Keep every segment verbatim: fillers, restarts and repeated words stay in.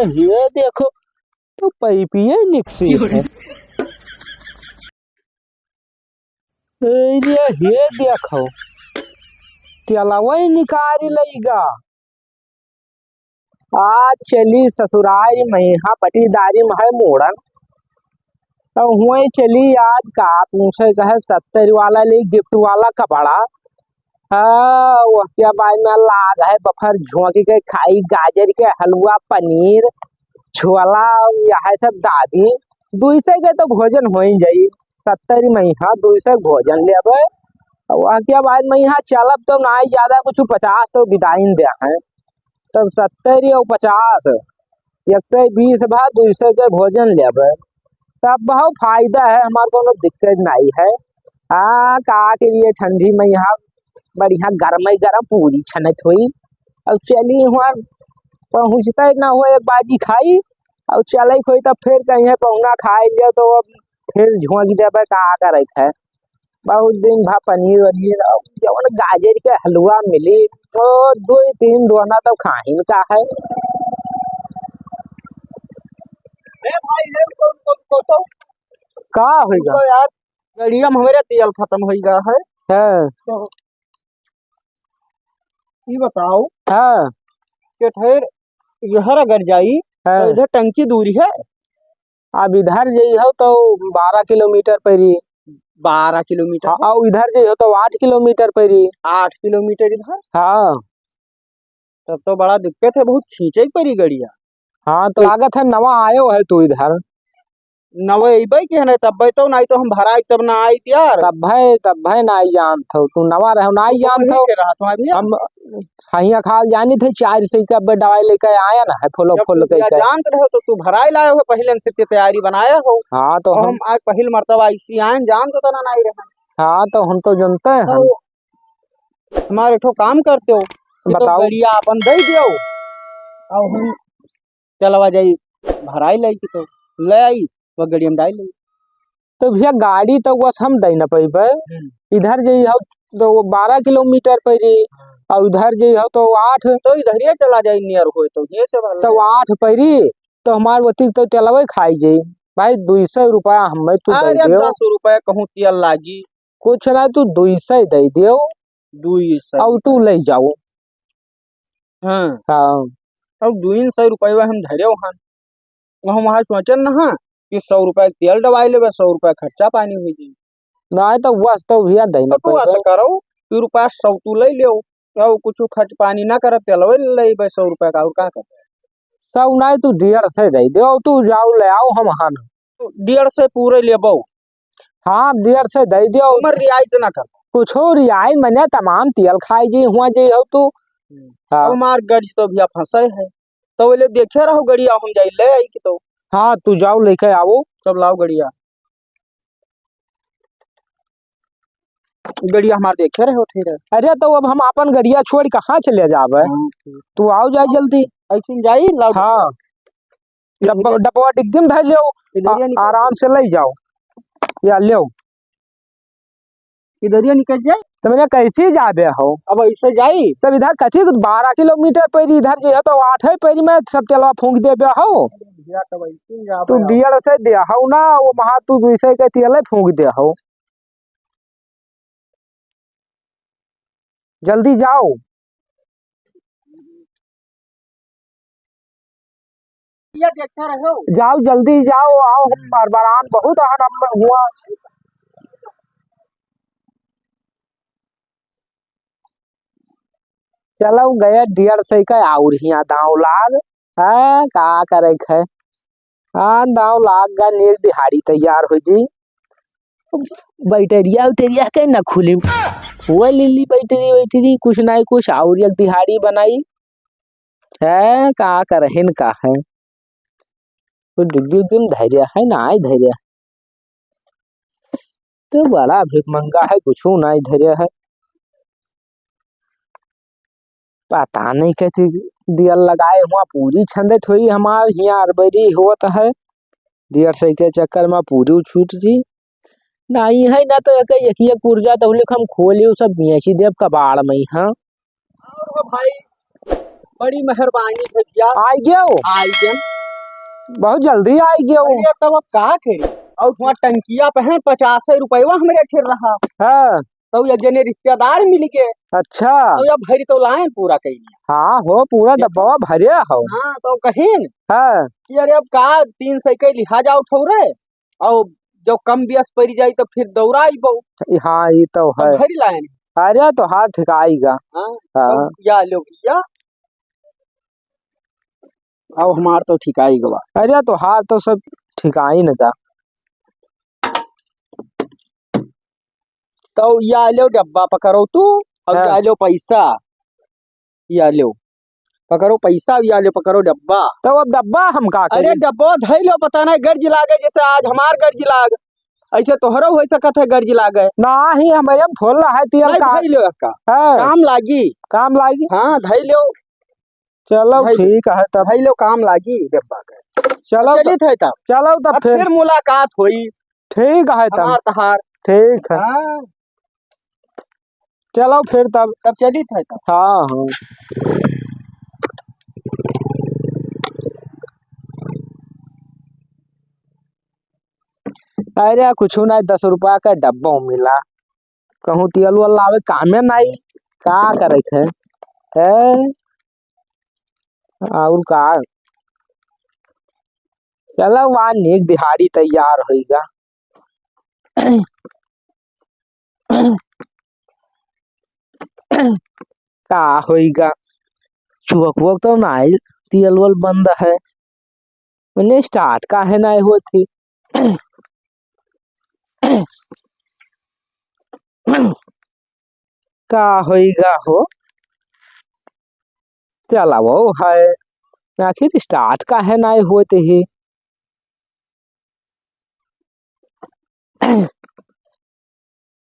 ये देखो, तो पैपिये निकसी है। अरे, ये देखो, तेलवै निकारी लइगा। आज चली ससुरारी मइहाँ पटीदारी महै मोड़न। तो हुए चली आज का पूछे कहे सत्तर वाला ले गिफ्ट वाला कपड़ा। हाँ, वह क्या बाद में लाग है बफर झोंक के खाई गाजर के हलवा, पनीर, छोला, यह सब दाबी। दुई सौ के तो भोजन हो ही जाई। सत्तर मइहाँ दुई सौ के भोजन लेबे। और वह क्या बाद मइहाँ चलब तो ना ज्यादा कुछ पचास तो बिदाइन दे हैं। तब सत्तर और पचास, एक सौ बीस भा दुई सौ के भोजन लेबे, तब बहुत फायदा है, हमार कोनो दिक्कत नहीं है। आ, का के लिए ठंडी मइहाँ बढ़िया गरम ही गरम पूरी छनत हुई। अब चली हुआ पहुँचते ना हो एक बाजी खाई, और चले कोई तब फिर कहीं पहुना खाए लियो तो अब फिर झोंक देबे का करे है। बहुत दिन भा पनीर वनीर, अब जवन गाजर के हलवा मिली, तो दो तीन दोना तो खाहिन का है। ए भाई, ए तो, तो, तो, तो का होइगा? तो यार, गड़िया में हमरे तेल खत्म होइगा है। हाँ। तो ई बताओ हाँ। कि ठहर इधर अगर जाई, तो हाँ। इधर टंकी दूरी है। अब इधर जइहो तो बारह किलोमीटर परी। बारह किलोमीटर? हाँ, और इधर जइहो तो आठ किलोमीटर परी। आठ किलोमीटर इधर? हाँ। तब तो बड़ा दिक्कत है, बहुत खींचे के परी गड़िया। हाँ, तो लागत है नवा आयो है तू इधर। नवे अइबे के है ना, तब्बे तो, नाहीं तो हम भराई तब ना आई यार। तब्बे, तब्बे ना आई जानत हो, तू नवा रहो, ना आई जानत हो। के रहत हो अभी? हम हइया खाल जानी थे, चार सौ के अब्बे दवाई लेके आया ना है, फुल जब फुल तू के भैया के। जानत रहो तो तू भराई लाए हो, पहले से ते तैयारी बनाए हो। हाँ, तो और हम हम आज पहली मर्तबा ऐसी आए, जान तो तना नहीं रहे। हाँ, तो हम तो जानते हैं। तो हमारे ठो काम करते हो कि तो बताओ। गड़िया अपन दे दियो, और हम चलवा जाई, भराई लाई कि तो ले आई, वो गड़िया में डाल ली। तो भैया, गाड़ी तो बस हम दे न पइबे। हम्म। इधर जइहो तो वो बारह किलोमीटर परी, हाँ। और उधर जइहो तो आठ। तो इधरिया चला जाई, नियर होए तो ये से वाला तो है। आठ परी, तो हमार ओती तो तेलवे खाई जाई। भाई, दुई सौ रुपया हमें तू दे अरे, देव। दस रुपया कहूँ तेल लागी। कुछ ना, तू दुई सौ दे देव। दुई सौ। और तू ले जाओ। हाँ। हाँ। और दुई सौ रुपया हम धरे हन। वो हम वहाँ सोचन ना हाँ कि सौ रुपया के तेल डबाई लेबे, सौ रुपया खर्चा पानी हुई जाई। नाहीं तो बस तो भैया दे तो ना तू ऐसा पइबे। करो कि रुपया सौ तू ले लेव, और कुछ खर्च पानी ना करब, तेलवे ले लेबे सौ रुपया का, और का करबे? सौ नाहीं, तू डेढ़ सौ दे देव, तू जाओ ले आओ, हम हन। तो डेढ़ सौ पूरे लेबो। हाँ, डेढ़ सौ दे देव। हमर रियायत ना कर। कुछो रियायत मने तमाम तेल खाई जी हुआ जे हो तू। हम्म। हाँ। अब हमार गड़ी तो भैया फंसे है। तो बोले, "देखे रहो गड़िया, हम जाई ले आई कि तो।" हाँ, तू जाओ लेके आओ। तब लाओ गड़िया। गड़िया हमार देखे रहे हो, ठीक है। अरे, तो अब हम आपन गड़िया छोड़ कहाँ चले जाबे? हाँ, ठीक। तू आओ जाए जल्दी। ऐसे जाई, लाओ। हाँ। डब्बा, डब्बा डिग्गी में धर लेओ, इधर आ-, निकल आराम से ले जाओ। या लेओ। इधरिया निकल जाए। तो मैंने कैसे जाबे हो? अब ऐसे जाई। सब इधर कथी बारह किलोमीटर पैरी इधर जे हो तो आठ है पैरी में सब तेलवा फूंक देबे हो। भैया, तब ऐसे ही जाबे तू हो। डेढ़ सौ दे हो ना, वो वहाँ तू दुई सौ के तेल फूंक दे हो। जल्दी जाओ। ये देखते रहो। जाओ, जल्दी जाओ, आओ, हम बरबरान बहुत आहन हम हुआ। चलो गया डेढ़ सौ का और हियाँ दाव लाग। हाँ, का करे क है? हाँ, दाव लाग गा, नेग दिहाड़ी तैयार हो जी। बैटरिया उटरिया के न खुली। वो ले ली बैटरी वैटरी, कुछ ना कुछ और एक दिहाड़ी बनाई। है, का करहिन का है? तो डिग्गी उग्गी में धैर्य है, ना है धैर्य। तो बड़ा भिखमंगा है, कुछो ना धैर्य है। पता नहीं कैसे दियल लगाए हुआ, पूरी छंदत हुई हमार हियाँ अरबरी होत है। डेढ़ सौ के चक्कर में पूरी छूट जी। नहीं है ना तो एक, एक, एक पुर्जा तो लिख हम खोली, उ सब बेची देब कबाड़ में, हाँ। और हो भाई, बड़ी मेहरबानी भैया। आइ गयो? आइ गयो। बहुत जल्दी आइ गयो। अरे, तब अब का करी? और वहाँ टंकिया पे है, पचास रुपयवा हमरे ठेर रहा। हाँ। तो ये जने रिश्तेदार मिल गए। अच्छा। तो ये भरी तो लाइन पूरा कइली। हाँ हो, पूरा देखो। डब्बा भरे हो। हाँ, तो कहिन हाँ। कि अरे, अब का तीन सौ के लिहा जाओ ठौरे, और जो कम बियास पड़ी जाई तो फिर दौड़ाई बहू। हाँ, ये तो है। भरी लाइन। अरे, तोहार ठिकाई गा। हाँ, हाँ। तो या लो भैया। अब हमार तो ठिकाई गवा। अरे, तोहार तो सब ठिकाई न गा। तो या लो डब्बा पकड़ो तू, और हाँ। या लो पैसा, या लो पकड़ो पैसा, या लो पकड़ो डब्बा। तो अब डब्बा हम का अरे करी? डब्बा धई लो, पता नहीं गर्ज लागे, जैसे आज हमार गर्ज लाग, ऐसे तोहरो हो सकत है गर्ज लागे। नाही, हमरे में फुल है तेल नहीं, का। धई लो का। हाँ। काम लागी। काम लागी? हाँ, धई लो। चलो, भाई, ठीक है तब। भाई लोग काम लागी डब्बा के। चलो चलित तब, है तब। चलो तब अब फिर। फिर मुलाकात होई। ठीक है तब। हमार तहार। ठीक है। हाँ। चलो फिर तब। तब चलित है तब। हाँ, हाँ। अरे, कुछ नहीं, दस रुपया का डब्बा मिला। कहूँ तेल वेल लावे कामे नाई, का करे थे? हैं? और का? चलो, वहाँ नीक दिहाड़ी तैयार होइगा। का होइगा? चुअक वुअक तो नाई, तेल वेल बंद है। मने start काहे नाई होत ही? का होइगा हो? चलावो है, आखिर start काहे नाई होत ही?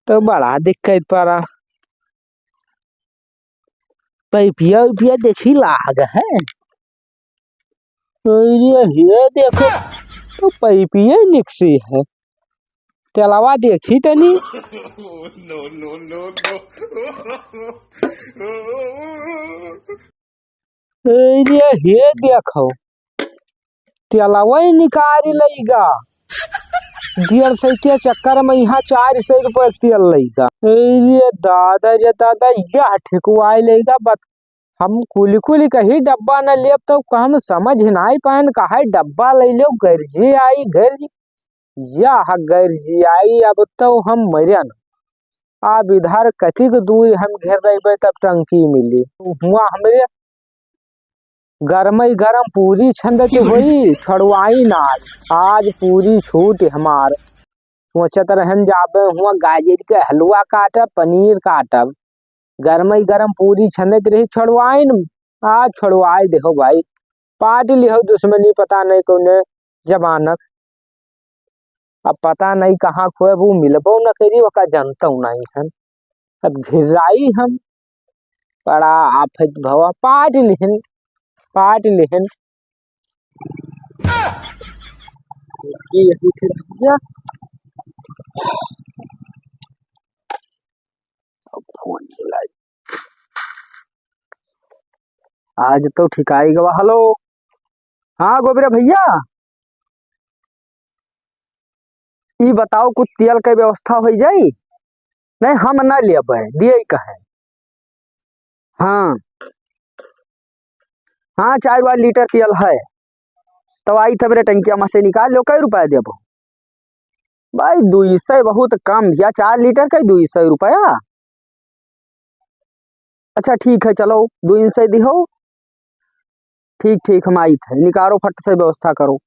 तो बड़ा दिक्कत पड़ा। पैपिया उपिया देखी लाग है। अरे ये देखो, तो पैपिया निकसी है। तेलवा देखी तनी। No, no, no, no। अरे ये देखो, तेलवा ही निकारी लइगा। डेढ़ सौ के चक्कर में यहाँ चार सौ रुपये के तेल लइगा। अरे दादा रे दादा, यह ठेकुआई लइगा। बत-, हम कुली कुली कही डब्बा न लेब, तो हम समझ नाई पाएन, कहा डब्बा ले लो, गर्जी आई, गर्जी। यह गर्जी आई, अब तो हम मरन। अब इधर कतिक दूर हम घेर रहबे, तब टंकी मिली। हुआ हमरे गरमई गरम पूरी छंदत होई, छोड़वाई ना। आज पूरी छूट हमार। सोचत रहन जाबे हुआ गाजर के हलवा काटब, पनीर काटब। गरमई गरम पूरी छंदत रही, छोड़वाइन। आज छोड़वाई देहो भाई, पाट लिहो दुश्मनी, पता नहीं कौने जमानक। अब पता नहीं कहाँ खोए, वो मिलबो न करी, ओका जानतौ नहीं हन। अब घिर्राई हम, बड़ा आफत भवा, पाट लिहन, पाट लिहन। ये यही थे भैया। अब फोन मिलाई। आज तो ठिकाई गवा। हेलो, हाँ गोबरा भैया, ई बताओ कुछ तेल के व्यवस्था हो जाई? नहीं, हम ना लेबे, दिए कहे। हाँ, हाँ, चार वाला लीटर तेल है, तो आई तब रे टंकिया में से निकाल लो, कै रुपया देबो? भाई, दुई सौ बहुत कम, या चार लीटर का दुई सौ रुपया। अच्छा, ठीक है, चलो, दुई सौ दिहो। ठीक, ठीक, हम आई थे, निकालो, फट से व्यवस्था करो।